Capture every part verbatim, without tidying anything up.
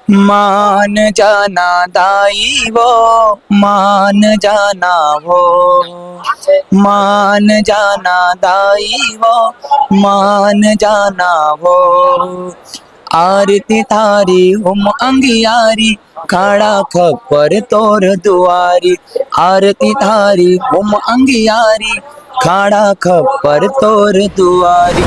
मान जाना दाई वो, मान जाना वो, मान जाना दाई वो, मान जाना वो। आरती थारी हुम अंगियारी, खड़ा खप्पर तोर दुआरी। आरती थारी हुम अंगियारी, खड़ा खप्पर तोर दुआरी।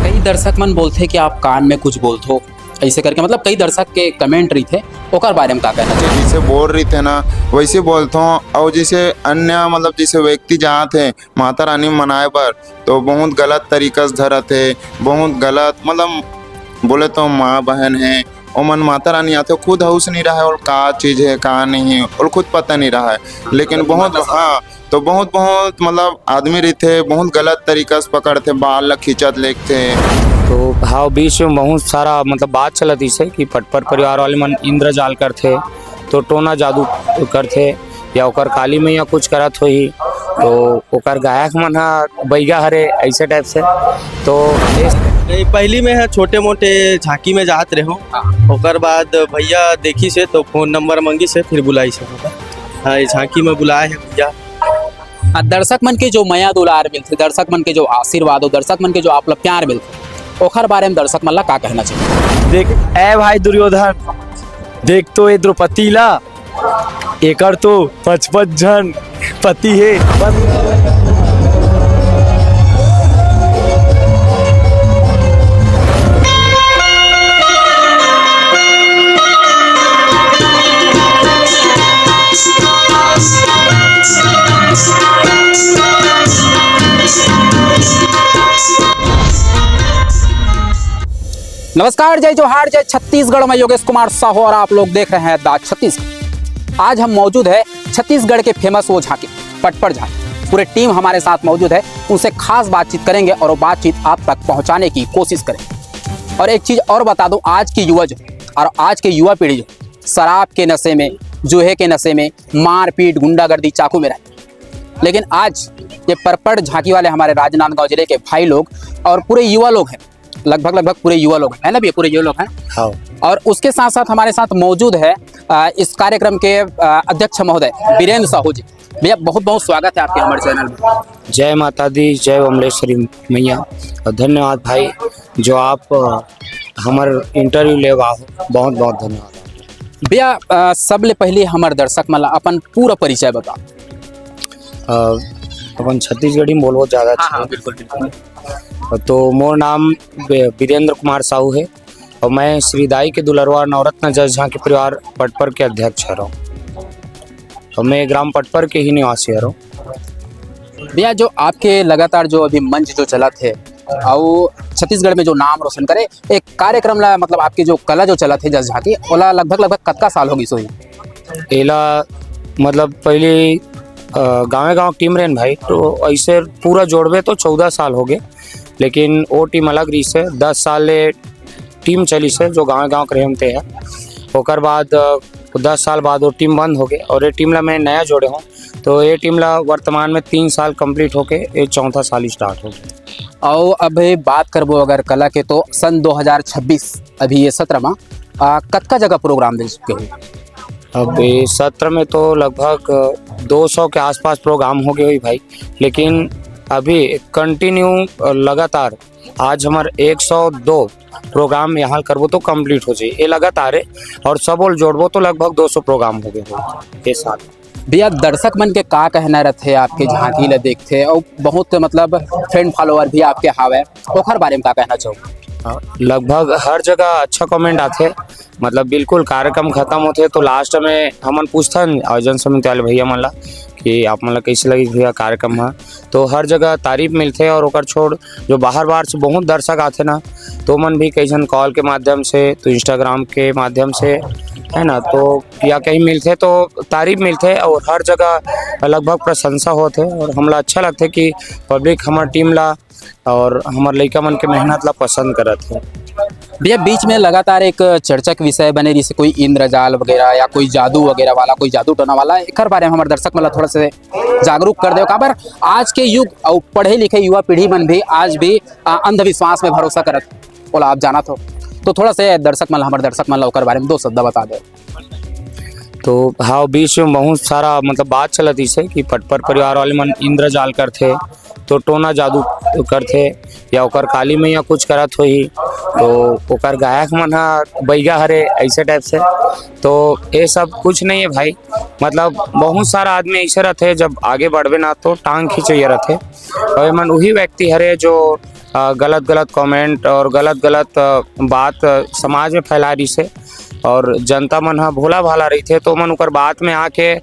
कई दर्शक मन बोलथे कि आप कान में कुछ बोलथो, ऐसे करके, मतलब, कई दर्शक के कमेंट रहिथे, ओकर बारे में का कहना चाहिए? जैसे बोल रहिथे ना, वैसे बोलथो। और जैसे अन्य, मतलब, जैसे व्यक्ति जात हे माता रानी मनाए बर, तो बहुत गलत तरीका से धरत हे, बहुत गलत, मतलब, बोले तो माँ बहन हे, ओमन माता रानी आथे, खुद होश नहीं रहे, और का चीज हे, का नहीं हे, और खुद पता नहीं रहे। लेकिन बहुत, हाँ, तो बहुत, बहुत, मतलब, आदमी रहिथे, बहुत गलत तरीका से पकड़थे, बाल ला खींचत लेगथे। तो भाव बीच में बहुत सारा, मतलब, बात चलत इसे कि पटपर परिवार वाले मन इंद्रजाल करथे, तो टोना जादू करथे, या ओकर काली मैया कुछ करत होही, तो ओकर गायक मन ह बैगा हरे, ऐसे टाइप से। तो ये नहीं, पहली में है छोटे मोटे झांकी में जात रहे हो, ओकर बाद भैया देखी से तो फोन नंबर मंगी से, फिर बुलाई से। हाँ, ये झांकी में बुलाए हैं भैया। आ, दर्शक मन के जो मया दुलार मिलथे, दर्शक मन के जो आशीर्वाद हो, दर्शक मन के जो आप ला प्यार मिलथे, ओखर बारे में दर्शक मन ला का कहना चाहिए? देख, ए भाई दुर्योधन, देख तो ये द्रौपदी ला, एकर तो पचपन झन पति हे। नमस्कार, जय जोहार, जय छत्तीसगढ़। मैं योगेश कुमार साहू और आप लोग देख रहे हैं द छत्तीसगढ़। आज हम मौजूद है छत्तीसगढ़ के फेमस वो झांकी, पटपड़ झांकी। पूरे टीम हमारे साथ मौजूद है, उनसे खास बातचीत करेंगे और वो बातचीत आप तक पहुंचाने की कोशिश करेंगे। और एक चीज और बता दूं, आज की युवा जो है और आज के युवा पीढ़ी जो है, शराब के नशे में, जुए के नशे में, मारपीट, गुंडागर्दी, चाकू में रहे। लेकिन आज ये पटपड़ झांकी वाले हमारे राजनांदगांव जिले के भाई लोग और पूरे युवा लोग हैं, लगभग, लगभग पूरे युवा लोग हैं, है ना भैया? पूरे युवा लोग हैं। हाँ। और उसके साथ साथ हमारे साथ मौजूद है, अ, इस कार्यक्रम के, अ, अध्यक्ष महोदय वीरेंद्र साहू जी। भैया, बहुत बहुत स्वागत है आपके हमारे चैनल में। जय माता दी, जय बमलेश्वरी मैया, और धन्यवाद भाई जो आप, अ, हमर इंटरव्यू लेवा हो, बहुत बहुत धन्यवाद। भैया, अ, सबले पहले हमर दर्शक मन ला अपन पूरा परिचय बताओ। अ, अपन छत्तीसगढ़ी में बोलबो ज्यादा अच्छा। हाँ, बिल्कुल, बिल्कुल। तो मोर नाम बे-, वीरेंद्र कुमार साहू है और मैं श्री दाई के दुलरवा नवरत्न जस झांकी परिवार पटपर के अध्यक्ष हरव। और मैं ग्राम पटपर के ही निवासी हरव। भैया, जो आपके लगातार जो अभी मंच जो चलत है, अउ छत्तीसगढ़ में जो नाम रोशन करे, एक कार्यक्रम ला, मतलब, आपके जो कला जो चलत है जस झांकी, ओला लगभग, लगभग कतका साल हो गइस होही? एला, मतलब, पहले, अ, गाँवे गाँव टीम रहेन भाई, तो ऐसे पूरा जोड़बे तो चौदह साल हो गए, लेकिन वो टीम अलग रही से, दस साल ले टीम चली से, जो गाँवे गाँव के रहे होते हैं। ओकर बाद, अ, दस साल बाद वो टीम बंद हो गए और ये टीम ला मैं नया जोड़े हूँ। तो ये टीम ला वर्तमान में तीन साल कंप्लीट होके ये चौथा साल स्टार्ट हो गया। अउ अभी बात करबो अगर कला के, तो सन दो हज़ार छब्बीस, अभी ये सत्र मा, आ, कतका जगह प्रोग्राम दे चुके हो? अब ये सत्र में तो लगभग दो सौ के आसपास प्रोग्राम हो गए हुई भाई, लेकिन अभी कंटिन्यू, अ, लगातार आज हमार एक सौ दो प्रोग्राम यहाँ करबो तो कंप्लीट हो जाए, ये लगातार है। और सब ओल जोड़बो तो लगभग दो सौ प्रोग्राम हो गए हो ये साल। भैया, दर्शक मन के का कहना रहथे आपके झांकी ला देखथे, और बहुत, मतलब, फैन फॉलोअर भी आपके हावय, ओखर बारे में का कहना चाहो? हाँ, लगभग हर जगह अच्छा कमेंट आथे, मतलब, बिल्कुल कार्यक्रम खत्म होथे तो लास्ट में हमन पूछथन आयोजन समिति वाले भैया मन ला कि आप मन ला कैसे लगी भैया कार्यक्रम ह, तो हर जगह तारीफ मिलथे। और ओकर छोड़ जो बाहर बाहर से बहुत दर्शक आथे ना, तो मन भी कई झन कॉल के माध्यम से, तो इंस्टाग्राम के माध्यम से, है ना, तो या कहीं मिलथे तो तारीफ मिलथे और हर जगह लगभग प्रशंसा होथे और हमला अच्छा लगथे कि पब्लिक हमर टीम ला और हमर लइका मन के मेहनत ला पसंद करत हे। भैया, बीच में लगातार एक चर्चा के विषय बने रहिसे, कोई इंद्रजाल वगैरह या कोई जादू वगैरह वाला, कोई जादू टोना वाला, एकर बारे में हमर दर्शक मन ला थोड़ा से जागरूक कर देव। काबर आज के युग अउ पढ़े लिखे युवा पीढ़ी मन भी आज भी, आ, अंधविश्वास में भरोसा करत, ओला आप जानत हो, तो थोड़ा से दर्शक मन ला, हमर दर्शक मन ला ओकर बारे में दो शब्द बता दे। तो हाँ, बीच में बहुत सारा मतलब बात चलत रहिसे कि पटपर परिवार वाले मन इंद्रजाल करथे, तो टोना जादू करथे, या ओकर काली मैया कुछ करत होही, तो ओकर गायक मन ह बैगा हरे, ऐसे टाइप से। तो ये सब कुछ नहीं है भाई। मतलब बहुत सारा आदमी ऐसे रहथे, जब आगे बढ़बे ना तो टांग खींचैया रहथे। और ये मन उही व्यक्ति हरे जो अ, गलत गलत कमेंट और गलत गलत, अ, बात, अ, समाज में फैला रहिसे, और जनता मन ह भोला भाला रहिथे, तो मन ओकर बात में आके, अ,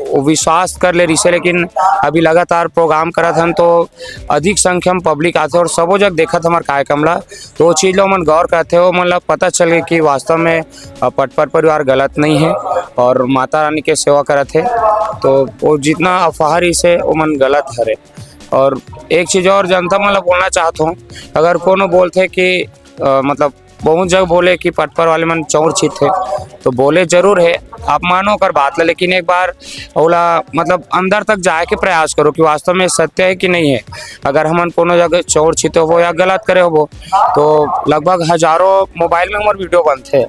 वो विश्वास कर ले रहिसे। लेकिन अभी लगातार प्रोग्राम करत हन, तो अधिक संख्या में पब्लिक आथे और सबो जग देखत हमर कार्यक्रम ला, तो वो चीज ला ओमन गौर करथे। ओमन ला पता चल गे कि वास्तव में, अ, पटपर परिवार गलत नहीं है और माता रानी के सेवा करत हे। तो वो जितना अफवाह रहिसे, ओमन गलत हरे। और एक चीज और जनता मन ला बोलना चाहत हूँ, अगर कोनो बोलथे कि, अ, मतलब बहुत जगह बोले कि पटपर वाले मन चौर छित हे, तो बोले जरूर है, आप मानो ओकर बात ला, लेकिन एक बार ओला मतलब अंदर तक जाए के प्रयास करो कि वास्तव में सत्य है कि नहीं है। अगर हमन कोनो जगह चौर छित होबो या गलत करे होबो, तो लगभग हजारों मोबाइल में हमर वीडियो बनथे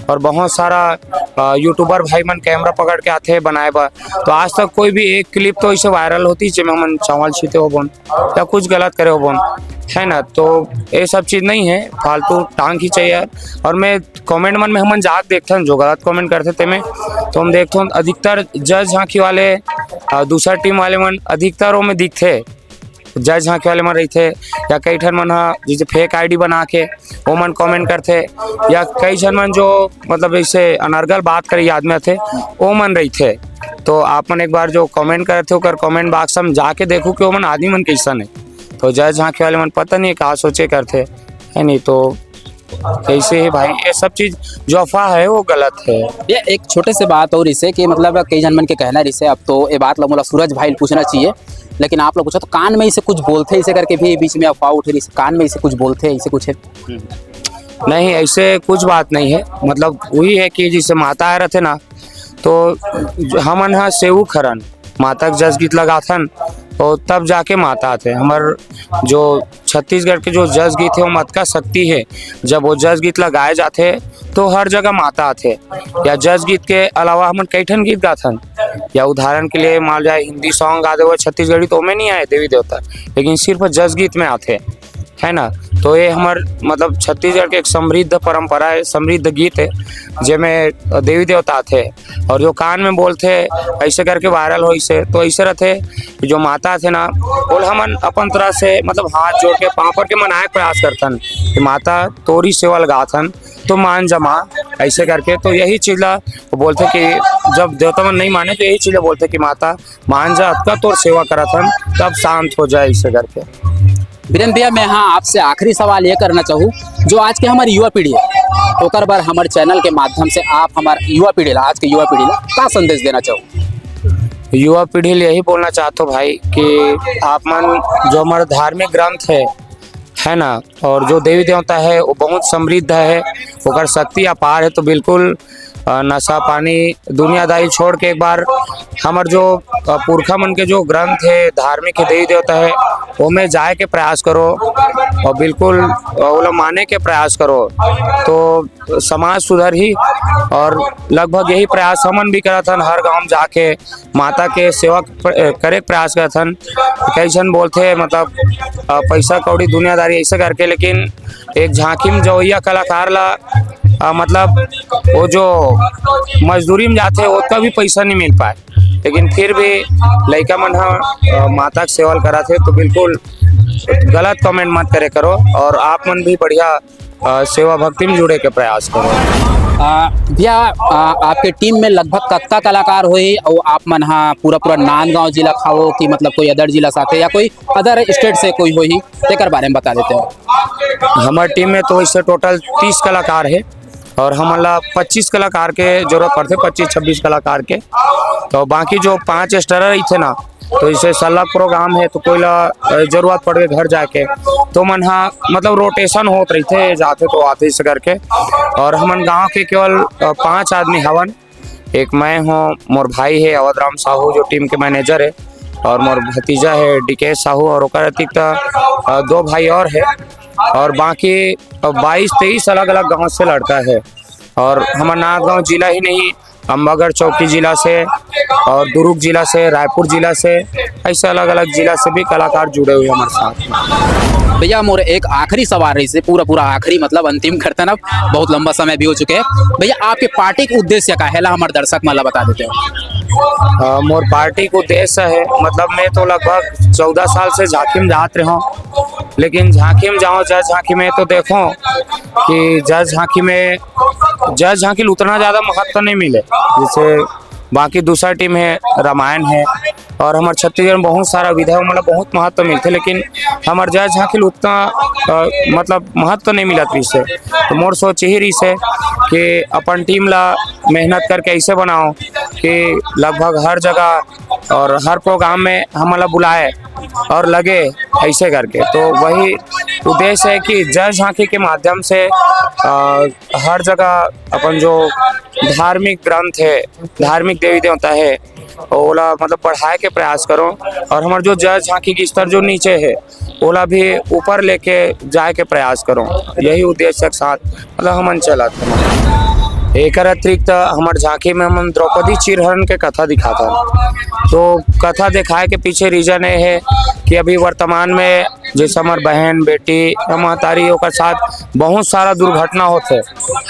और बहुत सारा, अ, यूट्यूबर भाई मन कैमरा पकड़ के आथे बनाए बर। तो आज तक कोई भी एक क्लिप तो ऐसे वायरल होती जेमे हमन चावल छीते होबोन या कुछ गलत करे होबोन, है ना? तो ये सब चीज नहीं है, फालतू टांग खींचे यार। और मैं कमेंट मन में हमन जाके देखथन, जो गलत कमेंट करथे तेमे, तो हम देखथन अधिकतर जज झांकी वाले, अ, दूसरा टीम वाले मन अधिकतर ओमे दिखथे, जज झांकी वाले मन रहिथे, या कई ठन मन ह जैसे फेक आईडी बना के ओमन कमेंट करथे, या कई झन मन जो मतलब जैसे अनर्गल बात करे आदमी आथे, ओमन रहिथे। तो आप मन एक बार जो कमेंट करथे, ओकर कमेंट बॉक्स में जाके देखू कि ओमन आदमी मन कैसन है। तो जज झांकी वाले मन पता नहीं का सोचे करथे, है नहीं? तो कैसे है भाई, ये सब चीज जो अफवाह है वो गलत है। ये एक छोटे से बात और इसे कि मतलब कई झन मन के कहना रहिसे, अब तो ये बात ला मोला सूरज भाई ल पूछना चाहिए, लेकिन आप लोग पूछो तो कान में इसे कुछ बोलथे इसे करके भी बीच में अफवाह उठे रहिसे, कान में इसे कुछ बोलथे इसे कुछ है। नहीं, ऐसे कुछ बात नहीं है। मतलब वही है कि जैसे माता आए रहते ना, तो हमन ह सेवक हरन, माता के जस गीत लगाथन, और तब जाके माता आथे। हमर जो छत्तीसगढ़ के जो जस गीत है, वो मत का शक्ति है। जब वो जस गीत लगाए जाथे, तो हर जगह माता आथे। या जस गीत के अलावा हमन कई ठन गीत गाथन, या उदाहरण के लिए मान जाए हिंदी सॉन्ग गा देवो छत्तीसगढ़ी, तो ओमे नहीं आए देवी देवता, लेकिन सिर्फ जस गीत में आथे, है ना? तो ये हमर मतलब छत्तीसगढ़ के एक समृद्ध परंपरा है, समृद्ध गीत है, जेमे देवी देवता आथे और जो कान में बोलथे, ऐसे करके वायरल होइसे। तो ऐसे रहथे कि जो माता थे ना, बोल हमन अपन तरह से मतलब हाथ जोड़ के पाँव पर के मनाए के प्रयास करथन कि माता तोरी सेवा लगाथन, तो मान जा माँ, ऐसे करके। तो यही चीज ला बोलथे कि जब देवता मन नहीं माने, तो यही चीज ला बोलथे कि माता मान जा, अतका तोर सेवा करत हन, तब शांत हो जाए, ऐसे करके। बीरेन भैया, मैं हाँ आपसे आखिरी सवाल ये करना चाहूँ, जो आज के हमारी युवा पीढ़ी है, ओकर बर हमारे चैनल के माध्यम से आप हमारे युवा पीढ़ी ला, आज के युवा पीढ़ी ला का संदेश देना चाहूँ? युवा पीढ़ी ले यही बोलना चाहत हो भाई कि आप मन जो हमारे धार्मिक ग्रंथ है, है ना, और जो देवी देवता है वो बहुत समृद्ध है, ओकर शक्ति अपार है। तो बिल्कुल, अ, नशा पानी दुनियादारी छोड़ के एक बार हमर जो, अ, पुरखा मन के जो ग्रंथ है, धार्मिक है, देवी देवता है, ओमे जाए के प्रयास करो और बिल्कुल, अ, ओला माने के प्रयास करो, तो समाज सुधरही। और लगभग यही प्रयास हमन भी करत हन, हर गांव जाके माता के सेवा प-, करे के प्रयास करत हन। कई झन बोलथे मतलब, अ, पैसा कौड़ी दुनियादारी ऐसे करके, लेकिन एक झांकी में जवैया कलाकार ला, अ, मतलब वो जो मजदूरी में जाथे ओतका भी पैसा नहीं मिल पाए, लेकिन फिर भी लइका मन ह, अ, माता के सेवा ल करत हे, तो बिल्कुल गलत कमेंट मत करे करो और आप मन भी बढ़िया, अ, सेवा भक्ति में जुड़े के प्रयास करो। अ, भैया, अ, आपके टीम में लगभग कतका कलाकार होही अउ आप मन ह पूरा पूरा नांदगांव जिला खाओ कि मतलब कोई अदर जिला साथे या कोई अदर स्टेट से कोई होही, तेकर बारे में बता देते हो। हमर टीम में तो वैसे टोटल तीस कलाकार है और हमन ला पच्चीस कलाकार के जरूरत पड़थे, पच्चीस छब्बीस कलाकार के। तो बाकी जो पांच स्टारर रहिथे ना, तो जैसे सल्ला प्रोग्राम है तो कोई ला अ, जरूरत पड़ गई घर जाके, तो मन हा मतलब रोटेशन होत रहिथे, जाथे तो आथे इसे करके। और हमन गांव के केवल अ, पांच आदमी हवन। एक मैं हूँ, मोर भाई है अवध राम साहू जो टीम के मैनेजर है, और मोर भतीजा है डीके साहू, और ओकर अतिरिक्त अ, दो भाई और है। और बाकी बाईस तेईस अलग अलग गांव से लड़का है। और हमर नांदगांव जिला ही नहीं, अम्बागढ़ चौकी जिला से और दुर्ग जिला से, रायपुर जिला से, ऐसे अलग अलग जिला से भी कलाकार जुड़े हुए हैं हमारे साथ में। भैया, मोर एक आखिरी सवाल रहिसे, पूरा पूरा आखिरी, मतलब अंतिम करतन, अब बहुत लंबा समय भी हो चुके हैं। भैया, आपके पार्टी के उद्देश्य का है ला, हमारे दर्शक मन ला बता देते हो। अ, मोर पार्टी के उद्देश्य है, मतलब मैं तो लगभग चौदह साल से झांकी में जात रहे हूँ, लेकिन झांकी में जाओ, जज झांकी में तो देखो कि जज झांकी में, जज झांकी उतना ज़्यादा महत्व नहीं मिले, जैसे बाकी दूसरा टीम है, रामायण है, और हमारे छत्तीसगढ़ में बहुत सारा विधा है, मतलब बहुत महत्व मिलते, लेकिन हमारे जज झांकी उतना अ, मतलब महत्व नहीं मिलत रहिसे। तो मोर सोच यही रहिसे कि अपन टीम ला मेहनत करके ऐसे बनाओ कि लगभग हर जगह और हर प्रोग्राम में हमन ला बुलाए और लगे ऐसे करके। तो वही उद्देश्य है कि जज झांकी के माध्यम से अ, हर जगह अपन जो धार्मिक ग्रंथ है, धार्मिक देवी देवता है, ओला मतलब बढ़ाए के प्रयास करो, और हमारे जो जज झांकी के स्तर जो नीचे है, ओला भी ऊपर लेके जाए के प्रयास करो। यही उद्देश्य के साथ मतलब हमन चलत हन। एकर अतिरिक्त हमर झांकी में हमन द्रौपदी चीरहरण के कथा दिखात हन। तो कथा दिखाए के पीछे रीजन ये है कि अभी वर्तमान में जैसे हमर बहन, बेटी, महतारी, ओकर साथ बहुत सारा दुर्घटना होते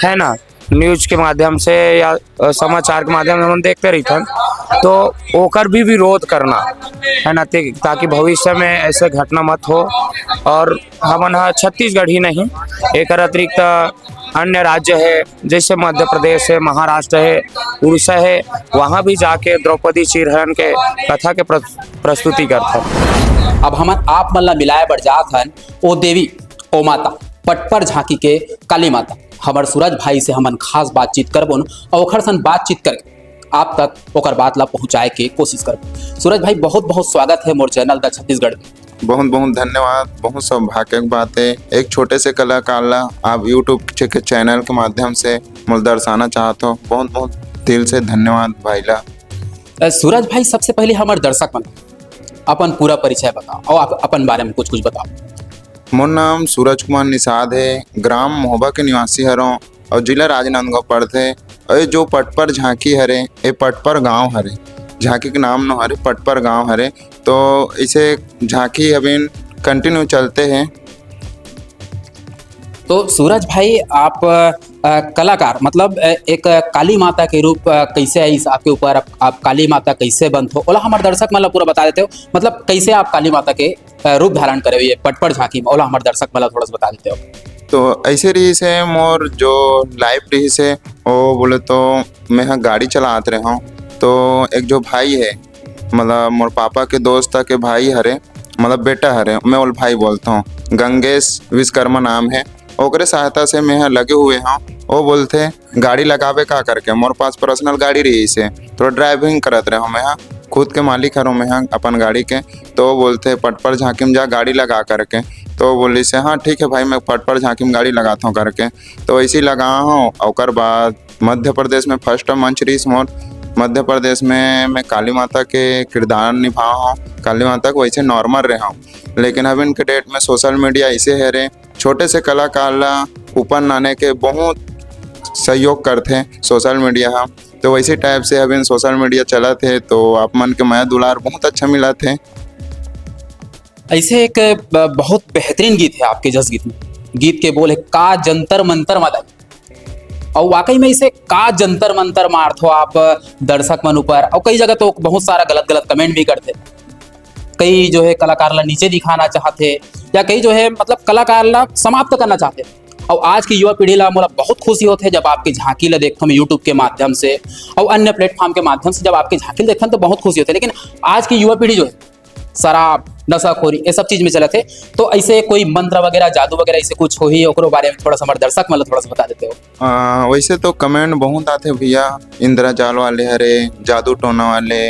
है ना, न्यूज के माध्यम से या अ, समाचार के माध्यम से हमन देखते रहिथन, तो ओकर भी विरोध करना है ना, ते- ताकि भविष्य में ऐसे घटना मत हो। और हमन ह छत्तीसगढ़ ही नहीं, एकर अतिरिक्त अन्य राज्य है, जैसे मध्य प्रदेश है, महाराष्ट्र है, उड़ीसा है, वहाँ भी जाके द्रौपदी चीरहरण के कथा के प्र-, प्रस्तुति करथन। अब हमन आप मन ला मिलाए बर जात हन ओ देवी, ओ माता, पटपर झांकी के काली माता, हमर सूरज भाई से हमन खास बातचीत करबोन और ओखर सन बातचीत करके आप तक ओकर बात ला पहुंचाए के कोशिश करबो। सूरज भाई, बहुत बहुत स्वागत है मोर चैनल द छत्तीसगढ़ में। बहुत बहुत धन्यवाद। बहुत सौभाग्य के बात है, एक छोटे से कलाकार ला आप यूट्यूब के चैनल के माध्यम से मोला दर्शाना चाहत हो। बहुत बहुत दिल से धन्यवाद भाई ला। अ, सूरज भाई, सबसे पहले हमर दर्शक मन अपन पूरा परिचय बताओ और आप अपन बारे में कुछ कुछ बताओ। मोर नाम सूरज कुमार निषाद है, ग्राम मोहबा के निवासी हरों और जिला राजनांदगांव पड़थे। और ये जो पटपर झांकी हरे, ये पटपर गांव हरे, झांकी के नाम नो हरे, पटपर गांव हरे। तो इसे झांकी अभी कंटिन्यू चलते हैं। तो सूरज भाई, आप अ, कलाकार, मतलब अ, एक काली माता के रूप अ, कैसे आइस आपके ऊपर, आप, आप काली माता कैसे बनथो, ओला हमर दर्शक मन ला पूरा बता देते हो, मतलब कैसे आप काली माता के अ, रूप धारण करे हुए पटपट झांकी में, ओला हमर दर्शक मन ला थोड़ा सा बता देते हो। तो ऐसे रहिस हे मोर जो लाइफ रहिस हे, वो बोले तो मैं ह गाड़ी चलात रहे हूँ, तो एक जो भाई है, मतलब मोर पापा के दोस्त के भाई हरे, मतलब बेटा हरे, मैं ओला भाई बोलता हूँ, गंगेश विश्वकर्मा नाम है। ओकरे सहायता से मैं ह लगे हुए हूँ। वो बोलथे गाड़ी लगावे का करके, मोर पास पर्सनल गाड़ी रहिस हे, थोड़ा ड्राइविंग करत रहे हूँ मैं ह, खुद के मालिक हरों मैं ह अपन गाड़ी के। तो वो बोलथे पटपर झांकी में जा गाड़ी लगा करके। तो वो बोलिस हे हाँ ठीक है भाई, मैं पटपर झांकी में गाड़ी लगाता हूँ करके। तो ऐसे ही लगा हूँ। ओकर बाद मध्य प्रदेश में फर्स्ट मंच रहिस मोर। मध्य प्रदेश में मैं काली माता के किरदार निभाव हूँ। काली माता के वैसे नॉर्मल रहे हूँ, लेकिन अभी के डेट में सोशल मीडिया ऐसे हे रे, छोटे से कलाकार ला ऊपर लाने के बहुत सहयोग करथे सोशल मीडिया ह। तो वैसे टाइप से अभी सोशल मीडिया चलत हे, तो आप मन के मया दुलार बहुत अच्छा मिलत हे। ऐसे एक ब-, बहुत बेहतरीन गीत है आपके जस गीत में, गीत के बोल है का जंतर मंतर मादा। और वाकई में इसे का जंतर मंतर मारथो आप दर्शक मन ऊपर, और कई जगह तो बहुत सारा गलत गलत कमेंट भी करथे, कई जो है कलाकार ला नीचे दिखाना चाहथे, या कई जो है मतलब कलाकार ला समाप्त करना चाहथे। और आज की युवा पीढ़ी ला मोला बहुत खुशी होथे जब आपके झांकी ला देखथो मैं YouTube के माध्यम से और अन्य प्लेटफॉर्म के माध्यम से, जब आपके झांकी ला देखथन तो बहुत खुशी होथे। लेकिन आज की युवा पीढ़ी जो है शराब, नशाखोरी, ये सब चीज में चलत हे। तो ऐसे कोई मंत्र वगैरह, जादू वगैरह ऐसे कुछ होही, ओकरो बारे में थोड़ा सा हमारे दर्शक मन ला थोड़ा सा बता देते हो। आ, वैसे तो कमेंट बहुत आथे भैया, इंद्रा जाल वाले हरे, जादू टोना वाले,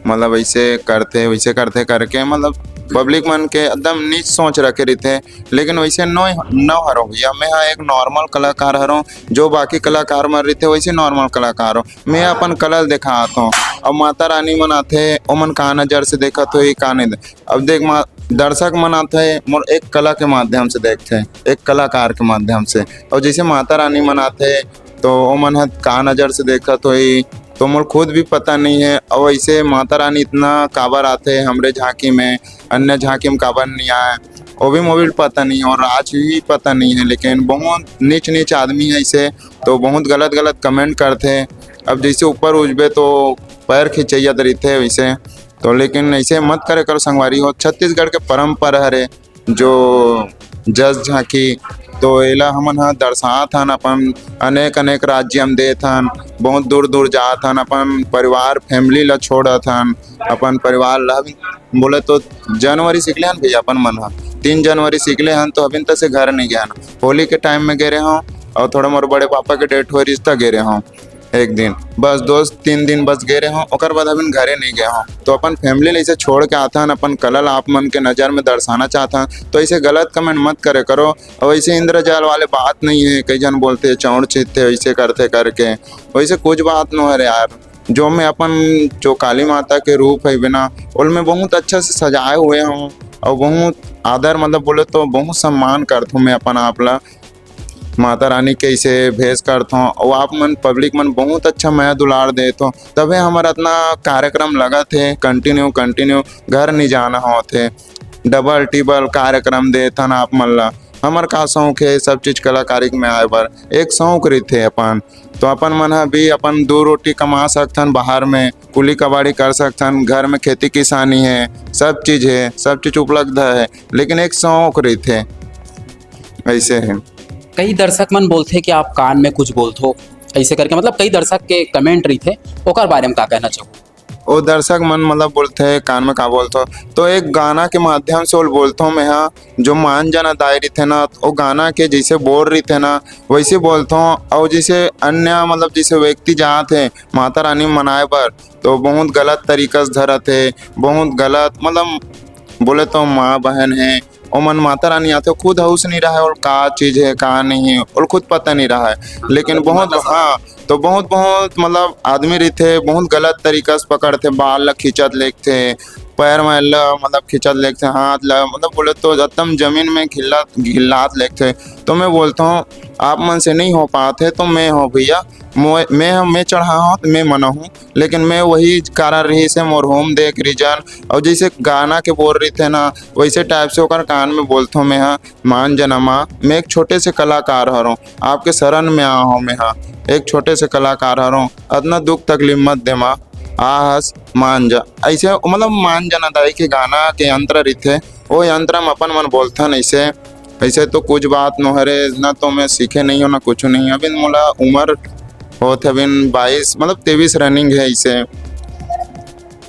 मतलब ऐसे करथे, वैसे करथे करके, मतलब पब्लिक मन के एकदम नीच सोच रखे रहिथे। लेकिन वैसे नो, नो हरो भैया, मैं हा एक नॉर्मल कलाकार हरो, जो बाकी कलाकार मन रहिथे वैसे नॉर्मल कलाकार हो। मैं अपन कला ल दिखात हूँ। अब माता रानी मन आथे, ओमन का नजर से देखत होही, का नहीं दे-, अब देख मा-, दर्शक मन आथे मोर एक कला के माध्यम से देखथे, एक कलाकार के माध्यम से। और जैसे माता रानी मन आथे तो ओमन ह का नजर से देखत होही, तो मोर खुद भी पता नहीं है। और ऐसे माता रानी इतना काबर आथे हमरे झांकी में, अन्य झांकी में काबर नहीं आए, वो भी मोर भी पता नहीं है और आज भी पता नहीं है। लेकिन बहुत नीच नीच आदमी है ऐसे, तो बहुत गलत गलत कमेंट करथे। अब जैसे ऊपर उठबे तो पैर खिंचैया तो रहिथे वैसे। तो लेकिन ऐसे मत करे करो संगवारी हो, छत्तीसगढ़ के परंपरा हरे जो जस झांकी, तो एला हमन ह दर्शात हन, अपन अनेक अनेक राज्य म देत हन, बहुत दूर दूर जात हन, अपन परिवार फैमिली ला छोड़त हन, अपन परिवार ला। बोले तो जनवरी सीख ले हन भैया अपन मन ह, तीन जनवरी सीख ले हन, तो अभी तक से घर नहीं गए हन। होली के टाइम में गे रहे हों और थोड़ा मोर बड़े पापा के डेथ होय रिहिस त गे रहे हों एक दिन, बस दो तीन दिन बस गे रहे हों, ओकर बाद अभी घरे नहीं गए हों। तो अपन फैमिली ला ऐसे छोड़ के आथन, अपन कला ला आप मन के नजर में दर्शाना चाहथन, तो ऐसे गलत कमेंट मत करे करो। और ऐसे इंद्रजाल वाले बात नहीं है, कई झन बोलथे चौड़ छींचथे, ऐसे करथे करके, वैसे कुछ बात नो हरे यार। जो मैं अपन जो काली माता के रूप है बिना, ओल मैं बहुत अच्छा से सजाए हुए हूँ और बहुत आदर, मतलब बोले तो बहुत सम्मान करथूँ मैं अपन आप ला। माता रानी के ऐसे भेष करथों और आप मन पब्लिक मन बहुत अच्छा मया दुलार देथो, तभे हमर इतना कार्यक्रम लगत हे, कंटिन्यू कंटिन्यू घर नहीं जाना होत हे, डबल टिबल कार्यक्रम देथन आप मन ला। हमर का शौक हे सब चीज कलाकारी में आए बर, एक शौक रहिथे अपन, तो अपन मन ह भी अपन दो रोटी कमा सकथन बाहर में, कुली कबाड़ी कर सकथन, घर में खेती किसानी है, सब चीज है, सब चीज उपलब्ध है, लेकिन एक शौक रहिथे, ऐसे है। कई दर्शक मन बोलथे कि आप कान में कुछ बोलथो, ऐसे करके, मतलब, कई दर्शक के कमेंट रहिथे, ओकर बारे में का कहना चाहो? ओ दर्शक मन, मतलब, बोलथे कान में का बोलथो, तो एक गाना के माध्यम से ओल बोलथो मैं हा, जो मान जना दाई रहिथे ना, ओ गाना के जैसे बोल रहिथे ना, वैसे बोलथो। और जैसे अन्य, मतलब, जैसे व्यक्ति जात हे माता रानी मनाए बर, तो बहुत गलत तरीका से धरत हे, बहुत गलत, मतलब, बोले तो माँ बहन है, ओमन माता रानी आथे, खुद होश नहीं रहे और का चीज है, का नहीं है, और खुद पता नहीं रहे। लेकिन बहुत, हाँ, तो बहुत, बहुत, मतलब, आदमी रहिथे, बहुत गलत तरीका से पकड़थे, बाल ला खींचत लेगथे, पैर में ला, मतलब, खींचत लेगथे, हाथ ला, मतलब, बोले तो एकदम जमीन में घिल्ला, घिल्लात लेगथे। तो मैं बोलता हूँ, आप मन से नहीं हो पात है, तो मैं हो भैया, मोए-, मैं, मैं चढ़ा हूँ, तो मैं मना हूँ। लेकिन मैं वही कारण रहिस हे मोर होम दे के रीजन, और जैसे गाना के बोल रहिथे ना, वैसे टाइप से ओकर कान में बोलथों मैं हा, मान जना माँ, मैं एक छोटे से कलाकार हरों, आपके शरण में आ हों मैं हा, एक छोटे से कलाकार हरों, अतना दुख तकलीफ मत दे माँ, आ हस मान जा। ऐसे मतलब मान जना दाई के गाना के यंत्र रहिथे, वो यंत्र में अपन मन बोलथन ऐसे। ऐसे तो कुछ बात नो हरे, ना तो मैं सीखे नहीं हूँ, ना कुछ नहीं। अभी मोला उम्र होत हे अभी बाईस, मतलब तेईस रनिंग है ऐसे।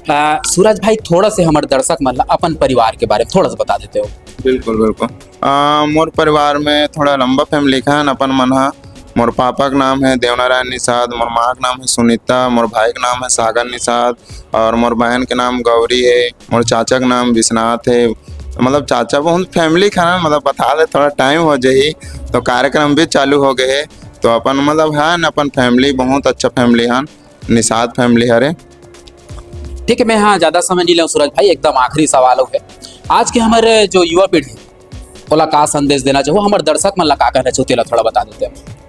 आ, सूरज भाई, थोड़ा से हमर दर्शक मन ला अपन परिवार के बारे में थोड़ा सा बता देते हो। बिल्कुल, बिल्कुल। आ, मोर परिवार में थोड़ा लंबा फैमिली हन अपन मन हा। मोर पापा के नाम है देवनारायण निषाद, मोर माँ के नाम है सुनीता, मोर भाई के नाम है सागर निषाद और मोर बहन के नाम गौरी है, मोर चाचा के नाम विश्वनाथ है। मतलब चाचा बहुत फैमिली खाना, मतलब बता दे, थोड़ा टाइम हो जाही तो कार्यक्रम भी चालू हो गए है। तो अपन मतलब है न, अपन फैमिली बहुत अच्छा फैमिली हन, निषाद फैमिली हरे। ठीक है, मैं हाँ ज्यादा समय नहीं लेंव सूरज भाई, एकदम आखिरी सवाल है, आज के हमारे जो युवा पीढ़ी ओला का संदेश देना चाहो, हमर दर्शक मन ला का कहना चाहो, तेला थोड़ा बता देते हैं।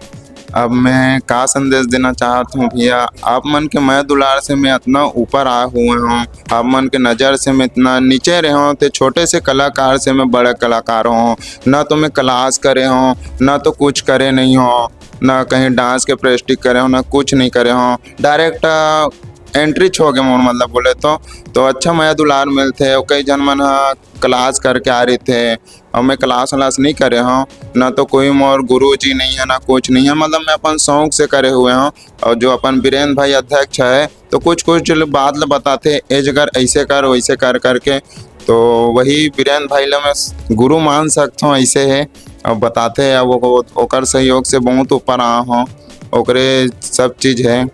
अब मैं का संदेश देना चाहत हूँ भैया, आप मन के मया दुलार से मैं इतना ऊपर आए हुए हूँ, आप मन के नज़र से मैं इतना नीचे रहे हूँ, ते छोटे से कलाकार से मैं बड़े कलाकार हूँ। ना तो मैं क्लास करे हूँ, ना तो कुछ करे नहीं हूँ, ना कहीं डांस के प्रैक्टिस करे हूँ, ना कुछ नहीं करे हूँ। डायरेक्ट एंट्री हो गए मोर, मतलब बोले तो, तो अच्छा मया दुलार मिलथे। कई झन मन ह क्लास करके आ रहिथे, और मैं क्लास व्लास नहीं करे हूँ, ना तो कोई मोर गुरु जी नहीं है, ना कुछ नहीं है, मतलब मैं अपन शौक से करे हुए हूँ। और जो अपन बीरेंद्र भाई अध्यक्ष है, तो कुछ कुछ जो बात ल बताथे, ए जगह ऐसे कर, वैसे कर करके, तो वही बीरेंद्र भाई ला मैं गुरु मान सकता हूँ, ऐसे है। अब बताथे, अब वो, ओकर सहयोग से बहुत ऊपर आ हूँ, ओकरे सब चीज है।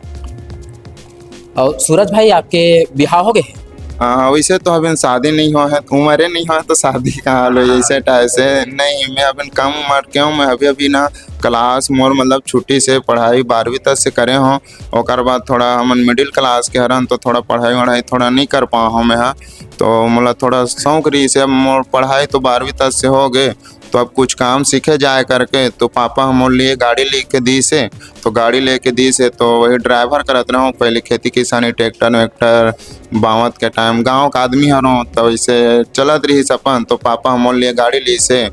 और सूरज भाई, आपके बिहाव हो गए हे? हाँ, वैसे तो अभी शादी नहीं हुआ है, उम्र नहीं हुआ है तो शादी कहाँ लो, ऐसे टाइप से नहीं। मैं अभी कम उम्र के हूँ, मैं अभी अभी ना क्लास मोर मतलब छुट्टी से पढ़ाई बारहवीं तक से करे हूँ। ओकर बाद थोड़ा हमन मिडिल क्लास के हरन तो थोड़ा पढ़ाई वढ़ाई थोड़ा नहीं कर पाए हूँ मैं हा। तो मोला थोड़ा शौक रही से, अब मोर पढ़ाई तो बारहवीं तक से हो गए, तो अब कुछ काम सीखे जाए करके तो पापा ह मोर लिए गाड़ी लेके दीस हे। तो गाड़ी लेके दीस हे तो वही ड्राइवर करत रहूँ। पहले खेती किसानी, ट्रैक्टर वैक्टर बावत के टाइम गाँव का आदमी हरों, तो ऐसे चलत रही अपन। तो पापा ह मोर लिए गाड़ी लीस हे,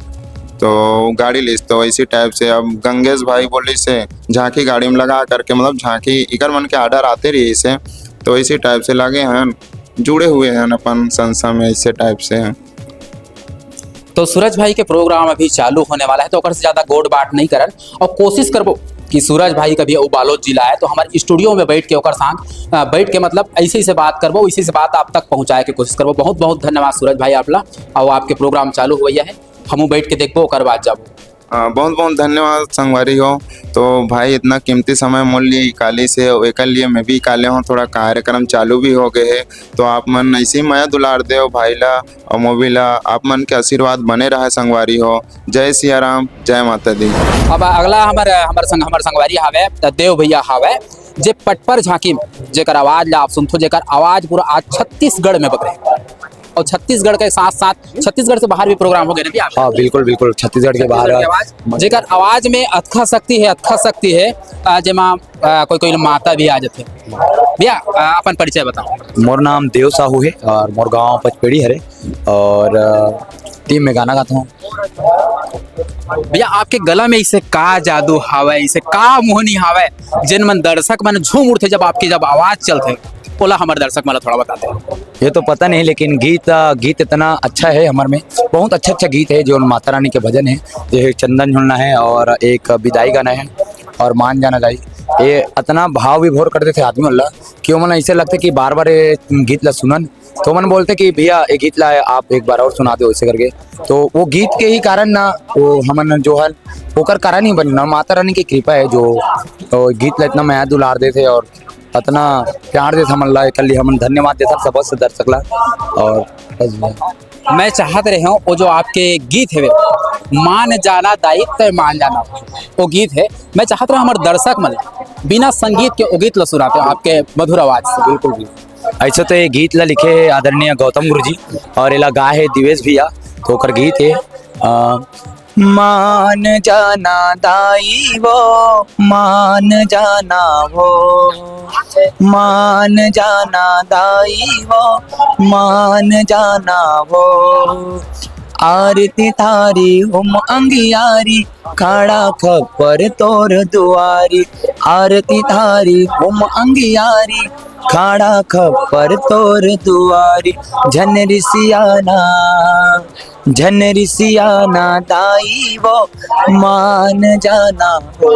तो गाड़ी लीस तो इसी टाइप से अब गंगेश भाई बोलिस हे झांकी गाड़ी में लगा करके, मतलब झांकी इकर मन के ऑर्डर आते रही से, तो इसी टाइप से लगे हैं, जुड़े हुए हैं अपन संस्था में, इसी टाइप से हैं। तो सूरज भाई के प्रोग्राम अभी चालू होने वाला है, तो ओकर से ज्यादा गोठ बात नहीं करन और कोशिश करबो कि सूरज भाई कभी अउ बालोद जिला आए तो हमारे स्टूडियो में बैठ के ओकर संग, अ, बैठ के मतलब ऐसे ही से बात करबो, इसी से बात आप तक पहुंचाए के कोशिश करबो। बहुत बहुत धन्यवाद सूरज भाई आपला, और आपके प्रोग्राम चालू हुआ है, हमू बैठ के देखबो ओकर बाद जाबो। हाँ, बहुत बहुत धन्यवाद संगवारी हो। तो भाई इतना कीमती समय मोर लिए इकालिस हे, एकर लिए मैं भी इकाले हूँ, थोड़ा कार्यक्रम चालू भी हो गए है। तो आप मन ऐसे ही मया दुलार देव भाई ला और मोबिला, आप मन के आशीर्वाद बने रहे संगवारी हो। जय सिया राम, जय माता दी। अब अगला हमर, हमर संग, हमर संगवारी हावे, त देव भैया हावे, जे पटपर झांकी में, जेकर आवाज ला आप सुनथो, जेकर आवाज पूरा आज छत्तीसगढ़ में बगरे। और छत्तीसगढ़ के साथ साथ छत्तीसगढ़ से बाहर भी प्रोग्राम हो गए ना भैया? हाँ, बिल्कुल, बिल्कुल, छत्तीसगढ़ के बाहर। छत्तीसगढ़ की आवाज, जेकर आवाज में अतका शक्ति है, अतका शक्ति है, आ, जेमा, आ, कोई, कोई माता भी आ जाते हैं। भैया, आ, अपन परिचय बताओ। मोर नाम देव साहू है और मोर गांव पचपेड़ी हरे और, आ, टीम में गाना गाता हूँ। भैया, आपके गला में इसे का जादू हावय, इसे का मोहनी हावय, जेन मन दर्शक मन झूम उठथे जब आपके जब आवाज चलथे, ओला हमर दर्शक मन ला थोड़ा बताते हैं। ये तो पता नहीं, लेकिन गीत, आ, गीत इतना अच्छा है हमर में, बहुत अच्छा अच्छा गीत है, जो माता रानी के भजन है, जो एक चंदन झुलना है और एक बिदाई गाना है और मान जाना दाई। ये इतना भाव विभोर कर देथे आदमी मन ला कि ओमन ऐसे लगथे कि बार बार ये गीत ला सुनन। तो मन बोलथे कि भैया, ये गीत ला आप एक बार और सुना दो, ऐसे करके। तो वो गीत के ही कारण ना, वो हमन जो है, ओकर कारण ही बनी ना, माता रानी की कृपा है, जो, जो गीत ला इतना मया दुलार देथे और इतना प्यार देथे हमन ला, एकर लिए हमन धन्यवाद देथन सब दर्शक ला। और बस भैया। मैं चाहत रहे हूँ, वो जो आपके गीत हवे, मान जाना दाई तय मान जाना, वो गीत है, मैं चाहत रहे हूँ हमर दर्शक मन बिना संगीत के वो गीत ला सुनाते हो आपके मधुर आवाज से। बिल्कुल, बिल्कुल। ऐसे तो ये गीत ला लिखे है आदरणीय गौतम गुरु जी और एला गाए है दिवेश भैया। तो ओकर गीत है, अ, मान जाना दाई वो, मान जाना वो, मान जाना दाई वो, मान जाना वो। आरती थारी हुम अंगियारी, खाड़ा खप्पर तोर दुआरी। आरती थारी हुम अंगियारी, खाड़ा खप्पर तोर दुआरी। झन रिसियाना, झन रिसियाना दाई वो, मान जाना हो।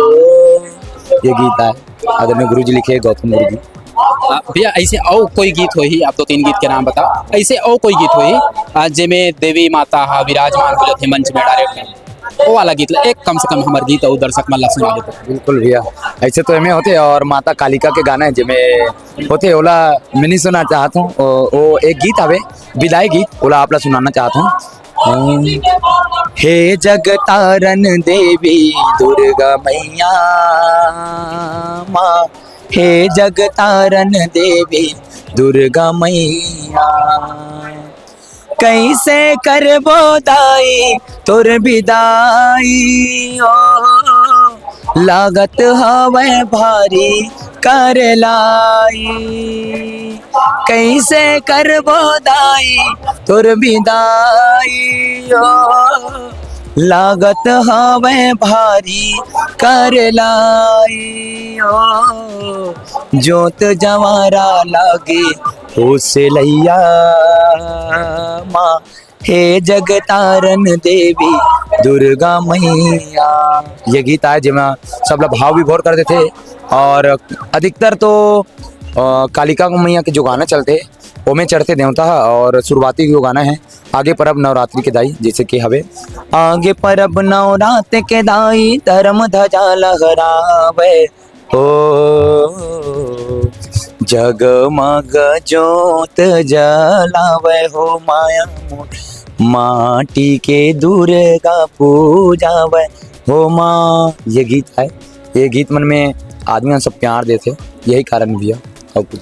ये गीत है आदरणीय गुरु जी लिखे, गौतम गुरु जी। आ, भैया, ऐसे अउ कोई गीत होही, आप दो तीन गीत के नाम बताओ, ऐसे अउ कोई गीत होही, आ, जेमे देवी माता हा विराजमान हो जाथे मंच में डायरेक्ट, वो वाला गीत ला एक कम से कम हमर गीत अउ दर्शक मन ला सुना देते। बिल्कुल भैया, ऐसे तो एमे होथे और माता कालिका के गाना है जेमे होथे, ओला मैं नहीं सुना चाहत हूँ। ओ, ओ एक गीत हवे, विदाई गीत, ओला आप ला सुनाना चाहत हूँ। हे जगतारन देवी दुर्गा मैया, माँ, हे जगतारन देवी दुर्गा मैया, कैसे करबो दाई तोर बिदाई ओ, लागत हवै भारी कर लाई। कैसे करबो दाई तोर बिदाई ओ, लागत हवै भारी कर लाई ओ, जोत जवारा लागे हो से लैया माँ, हे जगतारन देवी दुर्गा मैया। ये गीत आय जेमा सब ला भाव विभोर कर देथे और अधिकतर तो, अ, कालिका मैया के जो गाना चलथे ओमे चढ़थे देवता ह और शुरुआती जो गाना है आगे परब नवरात्रि के दाई, जैसे कि हवे आगे परब नवरात्र के दाई धर्म ध्वजा लहरावे। ओ, जगमग जोत जलावै हो माया मोर, माटी के दुर्गा पूजावै हो माँ। ये गीत है, ये गीत मन में आदमी मन सब प्यार देथे, यही कारण भैया, और कुछ।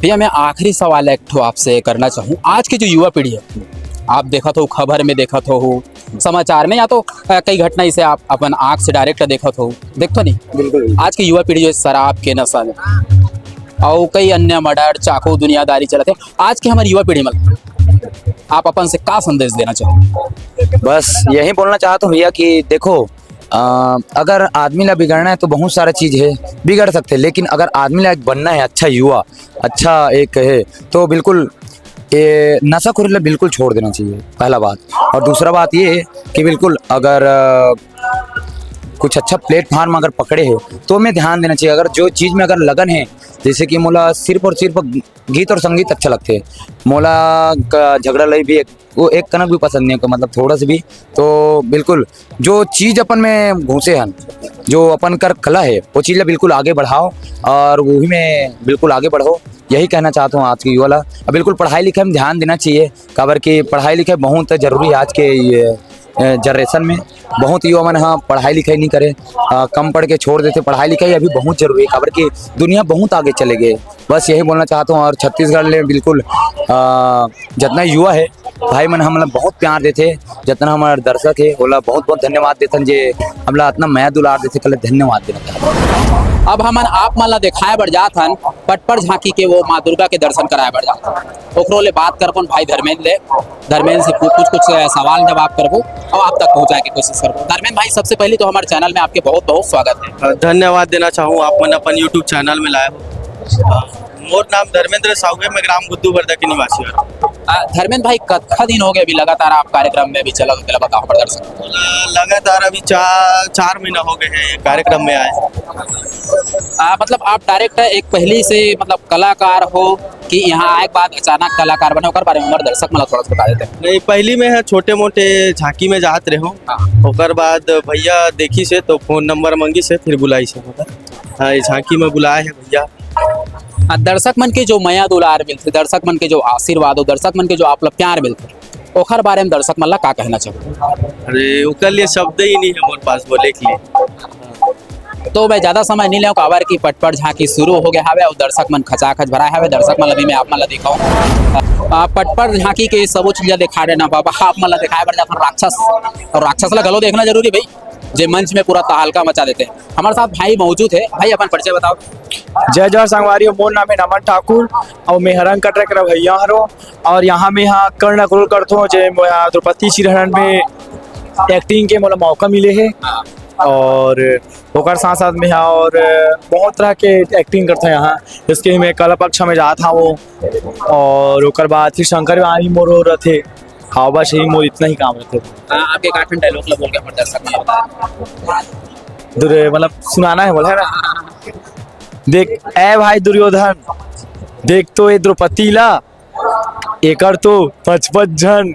भैया, मैं आखिरी सवाल एक ठो आपसे करना चाहूँ, आज की जो युवा पीढ़ी है, आप देखत हो, खबर में देखत हो, समाचार में, या तो अ, कई घटना इसे आप अपन आँख से डायरेक्ट देखत हो, देखत हो नहीं? बिल्कुल। आज की युवा पीढ़ी जो शराब के नशा में और कई अन्य मर्डर, चाकू, दुनियादारी चलत है, आज के हमारी युवा पीढ़ी में आप अपन से का संदेश देना चाहो? बस यही बोलना चाहता हूँ भैया कि देखो, अ, अगर आदमी ला बिगड़ना है तो बहुत सारा चीज है, बिगड़ सकते हैं, लेकिन अगर आदमी ला एक बनना है अच्छा युवा, अच्छा एक है, तो बिल्कुल ये नशाखोरी ला बिल्कुल छोड़ देना चाहिए, पहला बात। और दूसरा बात ये है कि बिल्कुल अगर अ, कुछ अच्छा प्लेटफॉर्म अगर पकड़े है तो हमें ध्यान देना चाहिए। अगर जो चीज में अगर लगन है, जैसे कि मोला सिर्फ और सिर्फ गीत और संगीत अच्छा लगते हैं, मोला क-, झगड़ा लई भी एक, वो एक कनक भी पसंद नहीं है, मतलब थोड़ा सा भी। तो बिल्कुल जो चीज अपन में घुसे हन, जो अपन कर कला है, वो चीज ला बिल्कुल आगे बढ़ाओ और वही में बिल्कुल आगे बढ़ो। यही कहना चाहता हूँ आज के युवा ला। अब बिल्कुल पढ़ाई लिखाई में ध्यान देना चाहिए, काबर कि पढ़ाई लिखाई बहुत जरूरी है आज के ये, अ, जनरेशन में। बहुत युवा मन ह पढ़ाई लिखाई नहीं करे, अ, कम पढ़ के छोड़ देते। पढ़ाई लिखाई अभी बहुत जरूरी है, काबर कि दुनिया बहुत आगे चले गए। बस यही बोलना चाहता हूँ। और छत्तीसगढ़ ले बिल्कुल, अ, जितना युवा है भाई मन हमला बहुत प्यार देथे, जितना हमारे दर्शक है ओला बहुत बहुत धन्यवाद देथन जे हमला इतना मया दुलार देथे, कले धन्यवाद देना चाहता हूँ। अब हमन आप मन ला दिखाए बर जात हन पटपर झांकी के, वो माँ दुर्गा के दर्शन कराए बर जात हन। ओकरो ले बात करबो भाई धर्मेंद्र ले। धर्मेंद्र से पू-, कुछ कुछ सवाल जवाब करबो और आप तक पहुंचाए के कोशिश करबो। धर्मेंद्र भाई, सबसे पहले तो हमारे चैनल में आपके बहुत बहुत स्वागत है। धन्यवाद देना चाहूँ, आप मन अपन YouTube चैनल में लाए हो। मोर नाम धर्मेंद्र साहू है, मैं ग्राम गुद्दू बरदा के निवासी हूँ। आ, धर्मेंद्र भाई, कतका दिन हो गए अभी लगातार आप कार्यक्रम में भी चला, चला बताओ प्रदर्शन? लगातार अभी चार, चार महीना हो गए हैं ये कार्यक्रम में आए। आ, मतलब आप डायरेक्ट एक पहली से मतलब कलाकार हो कि यहाँ आए के बाद अचानक कलाकार बने, ओकर बारे में हमारे दर्शक मन ला थोड़ा सा बता देते हैं। नहीं, पहली में है छोटे मोटे झांकी में जात रहे हो, हाँ। ओकर बाद भैया देखी से तो फोन नंबर मंगी से फिर बुलाई से, हाँ, ये झांकी में बुलाए हैं भैया। आ, दर्शक मन के जो मया दुलार मिलथे, दर्शक मन के जो आशीर्वाद हो, दर्शक मन के जो आप ला प्यार मिलथे, ओखर बारे में दर्शक मन ला का कहना चाहबो? अरे, ओकर लिए शब्द ही नहीं है मोर पास बोले के लिए। तो मैं ज्यादा समय नहीं लेव, काबर कि पटपर झांकी शुरू हो गया हवे और दर्शक मन खचाखच भराए हवे। दर्शक मन अभी मैं आप मन ला दिखाऊं, आ, पटपर झांकी के सबो चीज ला दिखा देना बाबा, आप मन ला दिखाए बर जाथन राक्षस, और राक्षस ला घलो देखना जरूरी भाई, जे मंच में पूरा तहलका मचा देते हैं। हमारे साथ भाई मौजूद है। भाई, अपन परिचय बताओ। जय जोहार संगवारी हो, मोर नाम है नमन ठाकुर और मैं हरंग कटरा के रवैया हरो और यहाँ में यहाँ कर्ण रोल करथो, जे मोला द्रौपदी चिरहरण में एक्टिंग के मोला मौका मिले है और ओकर साथ साथ में यहाँ और बहुत तरह के एक्टिंग करथो यहाँ, जैसे कि मैं कला पक्ष में जात हूँ और ओकर बाद फिर शंकर भी मोर रहते। हाँ, बस यही मोर इतना ही काम रहते। हाँ, आपके एक आठ डायलॉग ला बोल के हमारे दर्शक मन ला बता। दुर्य-, मतलब सुनाना है बोला है ना? देख, ए भाई दुर्योधन, देख तो ये द्रौपदी ला, एकर तो पचपन झन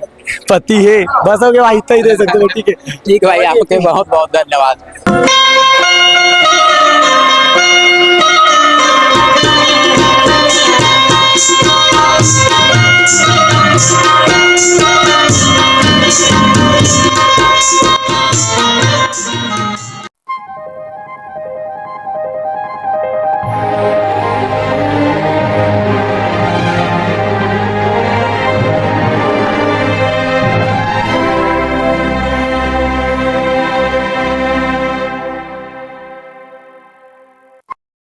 पति है। बस हो गया भाई, इतना ही दे सकते हो, ठीक है? ठीक भाई, आपके बहुत बहुत धन्यवाद।